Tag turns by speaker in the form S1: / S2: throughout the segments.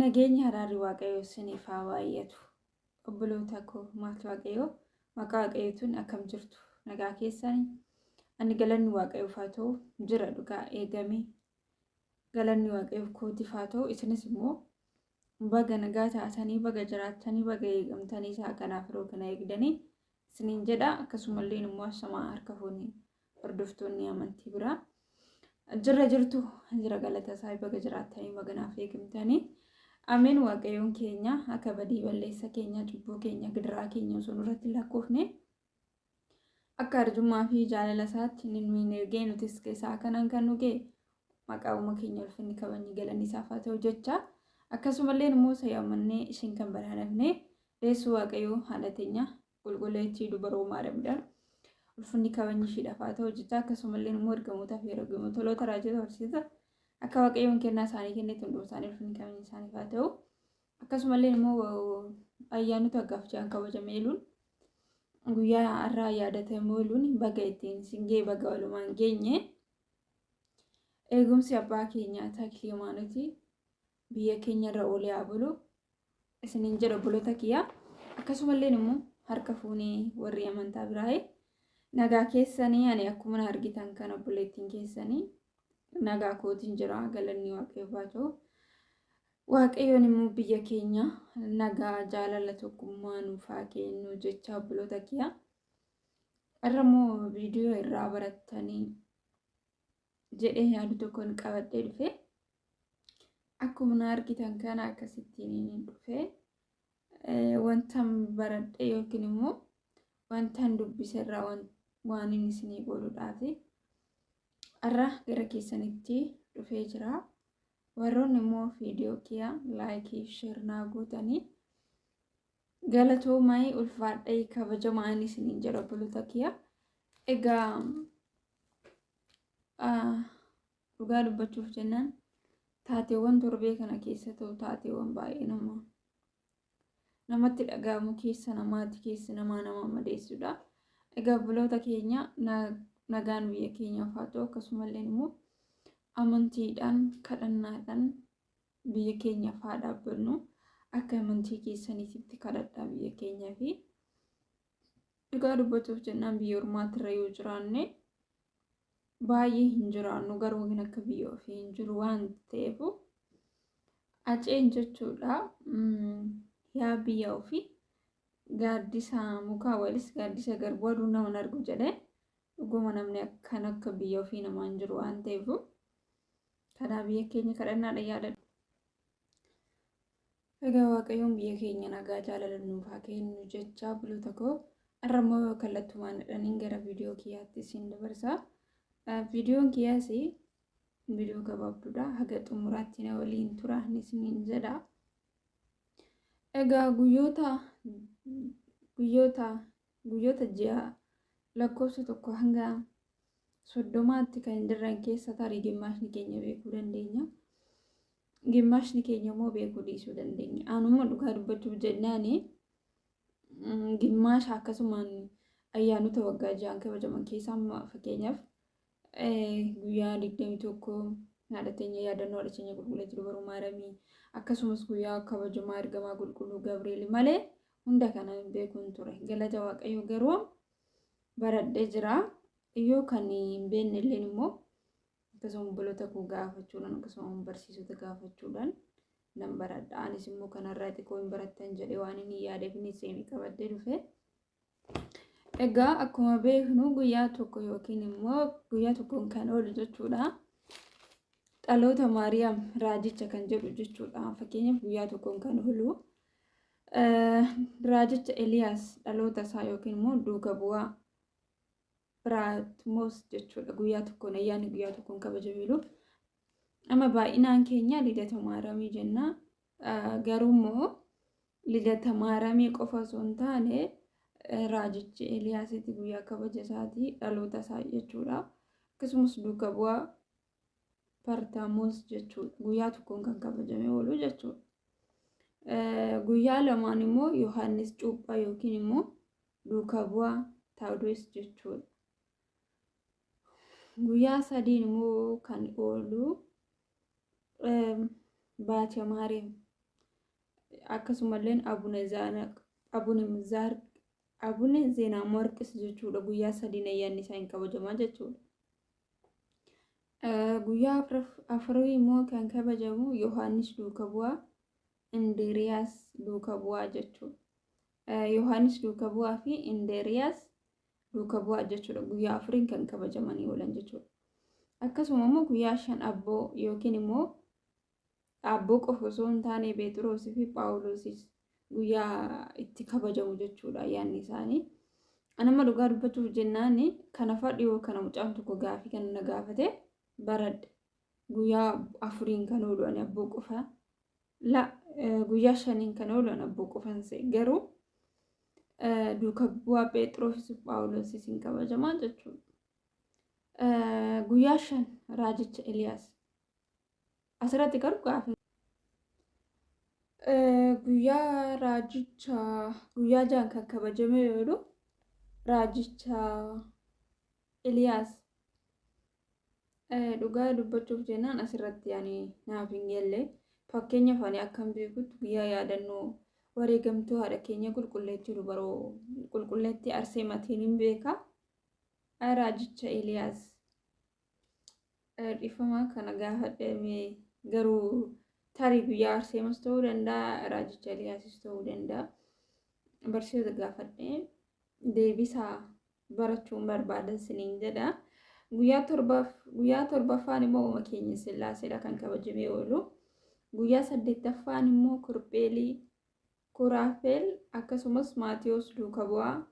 S1: Nageenya araarri Waaqayyoo isiniif haa baay'atu. Obboloota koo, maatii Waaqayyoo, maqaa Waaqayyootiin akkam jirtu? Nagaa keessanii? Ani galanni Waaqayyoof haa ta'u, jira dhugaa eegamee. Galanni Waaqayyoof kootiif haa ta'u, isinis immoo baga nagaa taatanii, baga jiraattanii, baga eegamtanii isaa kanaaf yeroo kana eegdanii isiniin jedha. Akkasumallee immoo ashamaa harka fuunee hordoftoonni amantii biraa. Jirra jirtu, jira galata isaa, baga jiraattanii, baga naaf eegamtanii. Ameen. Waaqayyoon keenya akka badii balleessa keenya, cubbuu keenya, gidiraa keenya osoo nurratti lakkoofne, akka arjummaa fi jaalala isaatti inni nu hin ergee, nutis keessaa kanaan kan nu ga'e, maqaa uuma keenya ulfinni kabajni galanni isaaf haa ta'u jecha. Akkasumallee immoo isa yaammannee ishiin kan badhaadhafne deessuu Waaqayyoo haadha teenya qulqulleettii dubaroo Maariyaamidhaan ulfinni kabajni ishiidhaaf haa ta'u jecha. Akkasumallee immoo ergamootaa fi ergamoota, toloota, raajota, barsiisota akka Waaqayyoon kennaa isaanii kennetti hunduma isaanii ulfinni kabajni isaaniif haa ta'u. Akkasumallee immoo ayyaanota waggaaf ji'aan kabajame eeluun guyyaa har'aa yaadatamuu ooluun baga ittiin isin ga'e, baga walumaan geenye. Eegumsi abbaa keenyaa Takilii Hayimaanotii biyya keenya irra oolee haa bulu isiniin jedha, obboloota kiyyaa. Akkasumallee immoo harka fuunee warri amantaa biraa, nagaa keessanii? Ani akkuma na argitan kan obboleettiin keessanii nagaa kootiin jira, galanni Waaqayyoof haa ta'u. Waaqayyoon immoo biyya keenya nagaa, jaalala, tokkummaa nuuf haa kennu jecha, obboloota kiyyaa. Har'a immoo viidiyoo irraa barattanii jedhee yaadu tokkoon qabadhee dhufe. Akkuma na argitan kana akkasittiin dhufe, wantan baradhe yookiin immoo wantan dubbise irraa waan inni isinii godhuudhaafi har'a gara keessanitti dhufee jira. Warroonni immoo viidiyoo kiyya like, share naa gootanii galatoomaa, ulfaadhee, kabajamaa inni isiniin jedha, obboloota kiyya. Egaa dhugaa dubbachuuf jennaan, taateewwan torbee kana keessa ta'u, taateewwan baay'ee nama namatti dhaga'amu, keessa namaatti keessa namaa nama madeessudha. Egaa obboloota keenya, nagaan biyya keenyaaf haa ta'u. Akkasumallee immoo amantiidhaan, kadhannaadhaan biyya keenyaaf haa dhaabbannu. Akka amantii keessaniitti kadhadhaa biyya keenyaa fi dhugaa dubbachuuf jennaan, biyya ormaatirra yoo jiraanne baay'ee hin jiraannu, garuu kan akka biyya ofii hin jiru waan ta'eef aceen jechuudha. Yaa biyya ofii gaaddisa mukaa walis gaaddisa garbuu aduu nama hin argu jedhee, dhuguma namni akkan akka biyya ofii namaa hin jiru waan ta'eef, kanaaf biyya keenya kadhannaadha yaadadhu. Egaa Waaqayyoon biyya keenya nagaa, jaalala nuuf haa kennu jecha, obboloota koo. Har'a immoo kallattumaan dhaniin gara viidiyoo kiyyaatti isin dabarsa. Viidiyoon kiyyaas viidiyoo gabaabduudha. Haga xumuraatti na waliin tura isiniin jedha. Egaa guyyoota ji'a lakkoofsa 1 hanga 30tti kan jiran keessa tarii gimmaashni keenya beekuu dandeenya. Gimmaashni keenya immoo beekuu dhiisuu dandeenya. Anuma dhugaa dubbachuuf jennaani, gimmaasha akkasumaan ayyaanota waggaa ji'aan kabajaman keessaa amma fakkeenyaaf guyyaa 21 haadha teenya yaadannoo haadha teenya qulqulleettii dubaroo Maaramii, akkasumas guyyaa kabajamaa ergamaa qulqulluu Gabriel malee hunda kana hin beekuun ture. Galata Waaqayyo garuu baradhee jira. Yoo kan hin beekne illeen immoo akkasuma obboloota koo gaafachuudhaan, akkasuma barsiisota gaafachuudhaan nan baradha. Anis immoo kanarraa xiqqoo hin barattan jedhee waan inni yaadeef inni seenii qabadhee dhufe. Egaa akkuma beeknu guyyaa 1 yookiin immoo guyyaa 1n kan oolu jechuudha. Dhaloota Maariyaam raajicha kan jedhu jechuudha. Fakkeenyaaf guyyaa 1n kan oolu raajicha Eliyaas dhaloota isaa yookiin immoo duuka bu'aa Biraatmoos jechuudha. Guyyaa 1n ayyaanni guyyaa 1n kabajameelu. Amma baay'inaan keenya lidata Maaramii jenna. Garuu immoo lidata Maaramii qofa osoo hin taane, raajichi Eliyaasitti guyyaa kabaja isaatii, dhaloota isaa jechuudha. Akkasumas duuka bu'aa Partamoos jechuudha. Guyyaa 1n kan kabajamee oolu jechuudha. Guyyaa lamaan immoo Yohaannis Cuuphaa yookiin immoo duuka bu'aa Taawudos jechuudha. Guyyaa sadiin immoo kan oolu Baatee Maariyaam Akkasumallee Abune Zeenaa Marqis jechuudha. Guyyaa sadiin ayyaanni isaa hin kabajamaa jechuudha. Guyyaa afurii immoo kan kabajamu Yohaannis duuka bu'aa, Indiriyaas duuka bu'aa jechuudha. Yohaannis duuka bu'aa fi Indiriyaas duuka bu'aa jechuudha. Guyyaa afuriin kan kabajamanii oolan jechuudha. Akkasuma immoo guyyaa 5 abboo yookiin immoo abboo qofa osoo hin taane Phexrosii fi Phaawulosis guyyaa itti kabajamu jechuudha ayyaanni isaanii. Anama dhugaa dubbachuuf jennaan kana dhiyoo kana mucaan tokko gaafii kana na gaafate baradhe. Guyyaa afuriin kan oolu ani abboo qofa la, guyyaa 5n kan oolu ani abboo qofan se'e, garuu duuka bu'aa Phexrosis fi Phaawulosis hin kabajamaa jechuudha. Guyyaa 5 raajicha Eliyaas. Asirratti garuu gaafii guyyaa raajicha guyyaa 6 kan kabajame yoo raajicha Eliyaas. Dhugaa dubbachuuf jennaan asirratti ani naaf hin galle. Fakkeenyaaf ani akkam beekutti guyyaa yaadannoo wareegamtuu haadha keenya qulqulleettii dubaroo qulqulleettii Arseematiin hin beeka. Raajicha Eliyaas dhiifama kana gaafadhe, garuu tarii guyyaa Arseemas ta'uu danda'a, raajicha Eliyaasis ta'uu danda'a. Barsiisota gaafadhe deebisaa barachuun barbaadan siniin jedha. Guyyaa torbaffaan immoo uuma keenya Sillaaseedha kan kabajamee oolu. Guyyaa saddeettaffaan immoo Kurpheelii, Kuraafeel akkasumas Maatiyos duuka bu'aa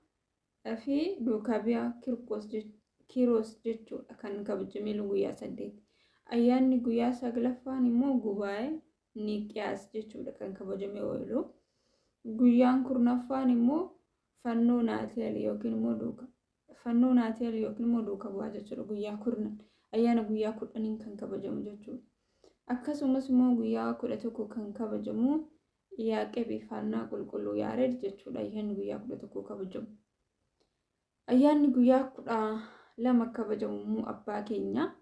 S1: fi duuka bu'aa Kiroos jechuudha kan kabajamee oolu guyyaa 8. Ayyaanni guyyaa saglaffaan immoo Gubaa'ee Niqiyaas jechuudha kan kabajamee oolu. Guyyaan 10ffaan immoo fannoo Naateel yookiin immoo duuka fannoo Naateel yookiin immoo duuka bu'aa jechuudha. Guyyaa 10 ayyaana guyyaa 10n kan kabajamu jechuudha. Akkasumas immoo guyyaa 11 kan kabajamu Yaaqebii Faannaa Qulqulluu Yaared jechuudha. Ayyaanni guyyaa 11 kabajamu. Ayyaanni guyyaa 12 kabajamu immoo abbaa keenya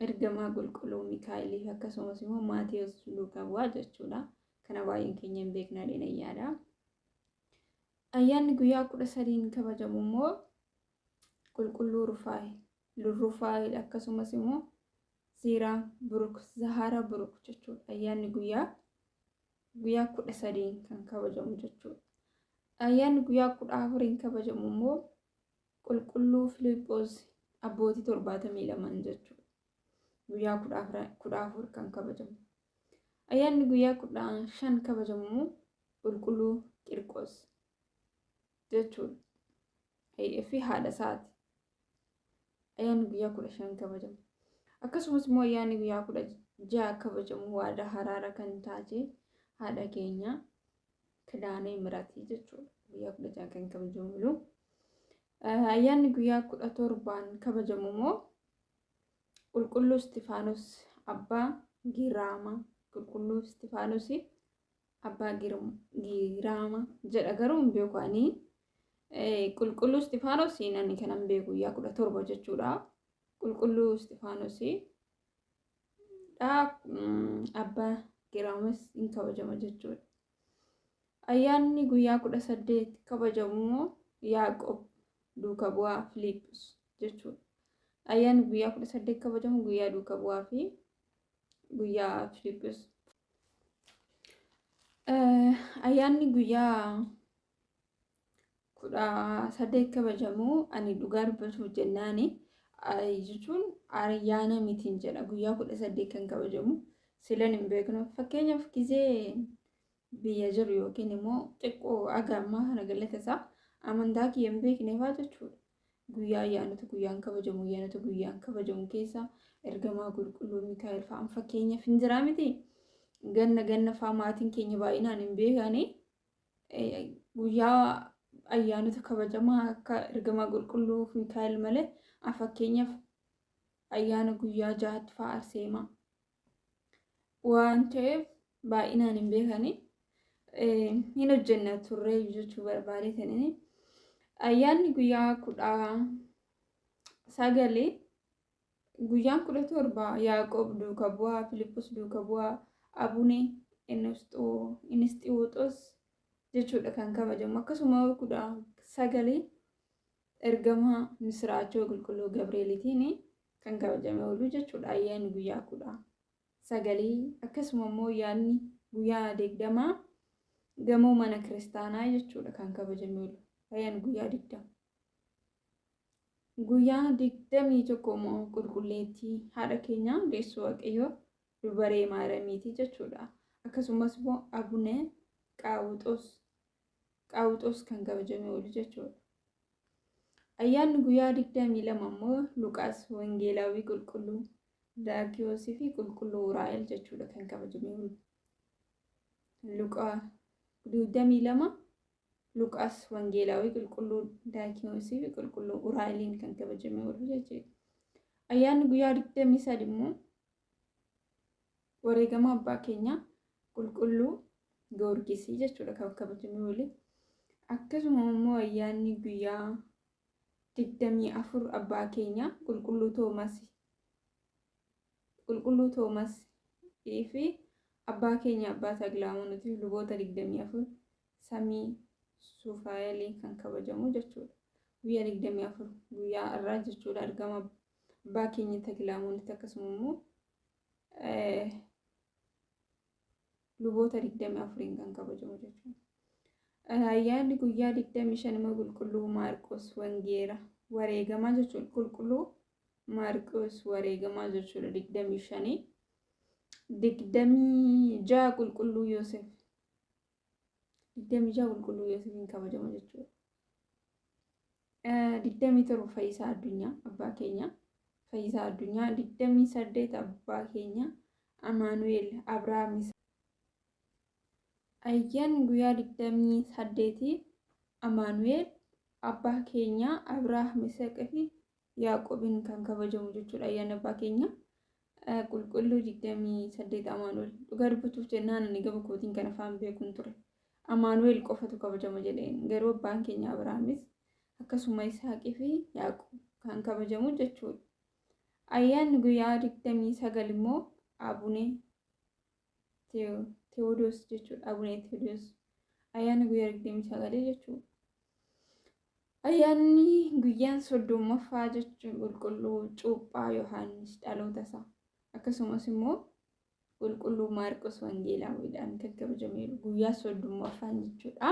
S1: ergamaa qulqulluu Mikaa'elii fi akkasumas immoo Maatiyos duuka bu'aa jechuudha. Kana baay'een keenya hin beekna ayyaadha. Ayyaanni guyyaa 13 kabajamu immoo qulqulluu Rufaa'el, Rufaa'el akkasumas immoo Ziiraa Buruk, Zahara Buruk jechuudha. Ayyaanni guyyaa 13 kan kabajamu jechuudha. Ayyaanni guyyaa 14 kabajamu immoo qulqulluu Filiiphoos abbootii 72 jechuudha. Guyyaa 14 kan kabajamu. Ayyaanni guyyaa 15 kabajamu immoo qulqulluu Qirqos jechuudha. Fi haadha isaati. Ayyaanni guyyaa 15 kabajamu. Akkasumas immoo ayyaanni guyyaa 16 kabajamu waadaa haraara kan taate haadha keenya Kidaanee Miratii jechuudha. Guyyaa 16 kan kabajamu. Ayyaanni guyyaa 17 kabajamu immoo qulqulluu Istifaanos abbaa Giraama, qulqulluu Istifaanos abbaa Giraama jedha, garuu hin beeku ani. Qulqulluu Istifaanos ani kanan beeku guyyaa 17 jechuudha. Qulqulluu Istifaanos dha abbaa Giraamas hin kabajama jechuudha. Ayyaanni guyyaa 18 kabajamu immoo Yaaqoob duuka bu'aa Filiiphus jechuudha. Ayyaanni guyyaa 18 kabajamu guyyaa duuka bu'aa fi guyyaa Filiiphus. Ayyaanni guyyaa 18 kabajamu ani dhugaa dubbachuuf jennaani jechuun ayyaana mitiin jedha. Guyyaa 18 kan kabajamu silan hin beeknu. Fakkeenyaaf gizee biyya jiru yookiin immoo xiqqoo aga ammaa kana galata isaa amantaa kiyya hin beekne fa'aa jechuudha. Guyyaa ayyaanota guyyaan kabajamu ayyaanota guyyaan kabajamu keessa ergamaa qulqulluu Mikaa'el fa'aan fakkeenyaaf hin jiraa miti. Ganna ganna fa'aa maatiin keenya baay'inaan hin beekani. Guyyaa ayyaanota kabajamaa akka ergamaa qulqulluu Mikaa'el malee fakkeenyaaf ayyaana guyyaa 6tti fa'aa Arseemaa waan ta'eef baay'inaan hin beekani. Hin hojjenna turre jechuu barbaadeetanii. Ayyaanni guyyaa 19 guyyaan 17 Yaaqoob duuka bu'aa, Filiphus duuka bu'aa, Abune Inisxiwooxos jechuudha kan kabajamu. Akkasuma 19 ergama misiraachoo qulqulluu Gabreelitiin kan kabajame oolu jechuudha. Ayyaanni guyyaa 19 akkasuma immoo ayyaanni guyyaa 20 gamoo mana kiristaanaa jechuudha kan kabajame oolu. Ayyaanni guyyaa 20. Guyyaa 21 immoo qulqulleettii haadha keenya deessuu Waaqayyoo dubaree Maaramiiti jechuudha. Akkasumas immoo Abune Qaawuxoos kan kabajame oolu jechuudha. Ayyaanni guyyaa 22 immoo Luqaas Wangeelaawii qulqulluu Daakiyoosii fi qulqulluu Uraa'el jechuudha kan kabajame oolu. Luqaa 22 Luqaas Wangeelaawii qulqulluu Daakiyoosii fi qulqulluu Uraa'eliin kan kabajame oolu jechuudha. Ayyaanni guyyaa 23 immoo wareegama abbaa keenya qulqulluu Goorgisii jechuudha kan kabajame oolu. Akkasuma immoo ayyaanni guyyaa 24 abbaa keenya qulqulluu Toomas fi abbaa keenya abbaa Taklahaymaanotii luboota 24 samii Suufaayelii kan kabajamu jechuudha. Guyyaa 24 guyyaa irraa jechuudha argama abbaa keenya Taklahaymaanotii akkasuma immoo luboota 24 kan kabajamu jechuudha. Ayyaanni guyyaa 25 immoo qulqulluu Maarqos Wangeela wareegamaa jechuudha. Qulqulluu Maarqos wareegamaa jechuudha 25. 26 qulqulluu Yoosef. 26 qulqulluu Yoosefiin kabajamu jechuudha. 27 Fayyisaa Addunyaa abbaa keenya Fayyisaa Addunyaa. 28 abbaa keenya Amaanu'el Abrahaam. Ayyaanni guyyaa 28 Amaanu'el abbaa keenya Abrahaam Yisaaqii fi Yaaqoobiin kan kabajamu jechuudha. Ayyaanni abbaa keenya qulqulluu 28 Amaanu'el. Dhugaa dubbachuuf jennaan ani gama kootiin kan afaan beekuun ture. Amaanu'el qofatu kabajama jedheen, garuu abbaan keenya Abrahaamis akkasuma Yisaaqii fi Yaaqoob kan kabajamu jechuudha. Ayyaanni guyyaa 29 immoo Abune Tewodoos jechuudha. Abune Tewodoos ayyaanni guyyaa 29 jechuudha. Ayyaanni guyyaan 30ffaa jechuun qulqulluu Cuuphaa Yohaannis dhaloota isaa akkasumas immoo qulqulluu Maarqos Wangeelaawiidhaan kan kabajameeru guyyaa 30ffaan jechuudha.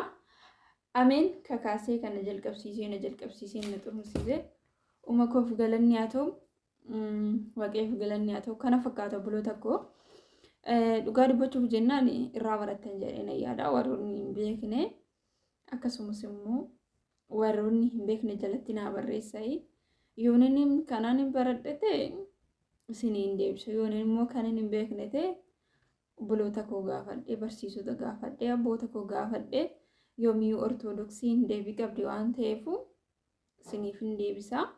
S1: Ameen. Kakaasee kana jalqabsiisee na jalqabsiisee na xumursiisee uuma koof galanni haa ta'u, Waaqayyoof galanni haa ta'u. Kana fakkaata obboloota koo. Dhugaa dubbachuuf jennaan irraa barattan jedhee na yaada warroonni hin beekne, akkasumas immoo warroonni hin beekne jalatti naa barreessai. Yoon inni kanaan hin baradhe ta'e isiniin deebisa, yoon immoo kan hin beekne ta'e obboloota koo gaafadhe, barsiisota gaafadhe, abboota koo gaafadhe, yoomiyyuu ortodoksiin deebii qabdi waan ta'eef isiniif hin deebisa.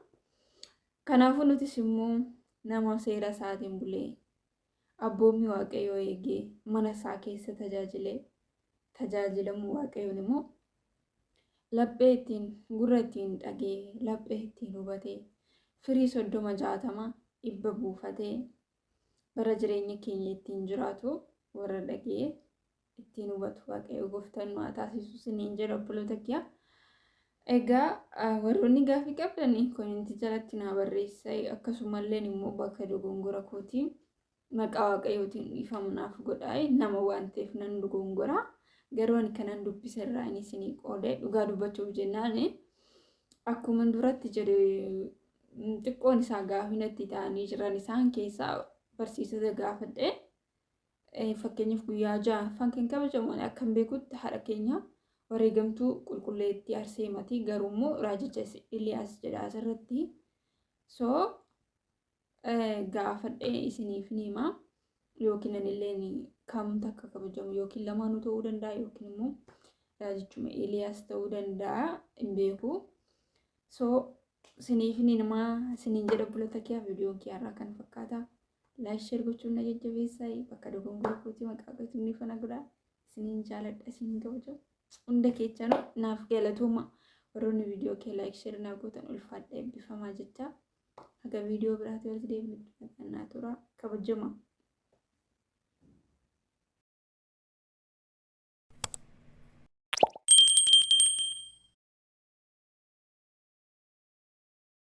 S1: Kanaafuu nutis immoo nama seera isaatiin bulee abboommii Waaqayyoo eegee mana isaa keessa tajaajilee tajaajilamu, Waaqayyoon immoo laphee ittiin gurra ittiin dhagee laphee ittiin hubatee firii 30 60 100 buufatee bara jireenya keenya ittiin jiraatu warra dhagee ittiin hubatu Waaqayyo gooftaan nu haa taasisu isiniin jedha obboloota kiyya. Egaa warroonni gaaffii qabdan komentii jalatti naa barreessaa, akkasumallee immoo bakka dogongora kootiin maqaa Waaqayyootiin dhiifama naaf godhaa, nama waan ta'eef nan dogongora. Garuu ani kanan dubbisa irraa inni isinii qoode, dhugaa dubbachuuf jennaan akkuma duratti jedhe xiqqoon isaa gaafii natti ta'anii jiran isaan keessaa barsiisota gaafadhe. Fakkeenyaaf guyyaa 6ffaan kan kabajamu akkan beekutti haadha keenya wareegamtuu qulqulleettii Arseemati, garuu immoo raajicha Iliyaas jedha asirratti. So gaafadhee isiniif ni hima, yookiin anillee kamtu akka kabajamu, yookiin lamaanuu ta'uu danda'a, yookiin immoo raajichuma Iliyaas ta'uu danda'a, hin beeku. So isiniif ni himaa isiniin jedha obboloota kiyyaa, viidiyoon kiyyaa irraa kan fakkaata. Like share gochuun na jajjabeessaa, bakka dogongora kootii maqaa kootiin ni fana godhaa. Isiniin jaaladha, isiniin kabaja. Hunda keessanuu naaf galatooma, warroonni viidiyoo kee like share naaf gootan ulfaadha, eebbifamaa jecha. Haga viidiyoo biraatti walitti deebinutti nagaa tura, kabajama.